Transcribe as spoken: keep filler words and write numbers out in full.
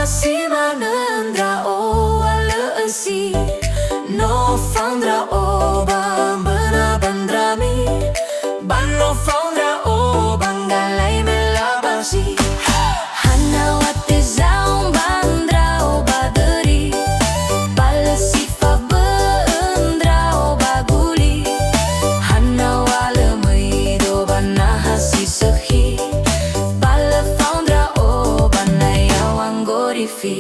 Si manö ndra'o wa lö ösi, no fao ndra'o ba mböna ba ndrami, ba no fao ndra'o ba ngalai me labasi. Hana wa tezao ba ndra'o ba döri, ba lö si fabö'ö ndra'o ba guli. Hana wa lö möido ba naha si sökhi, ba lö fao ndra'o ba na yaŵa ngorifi.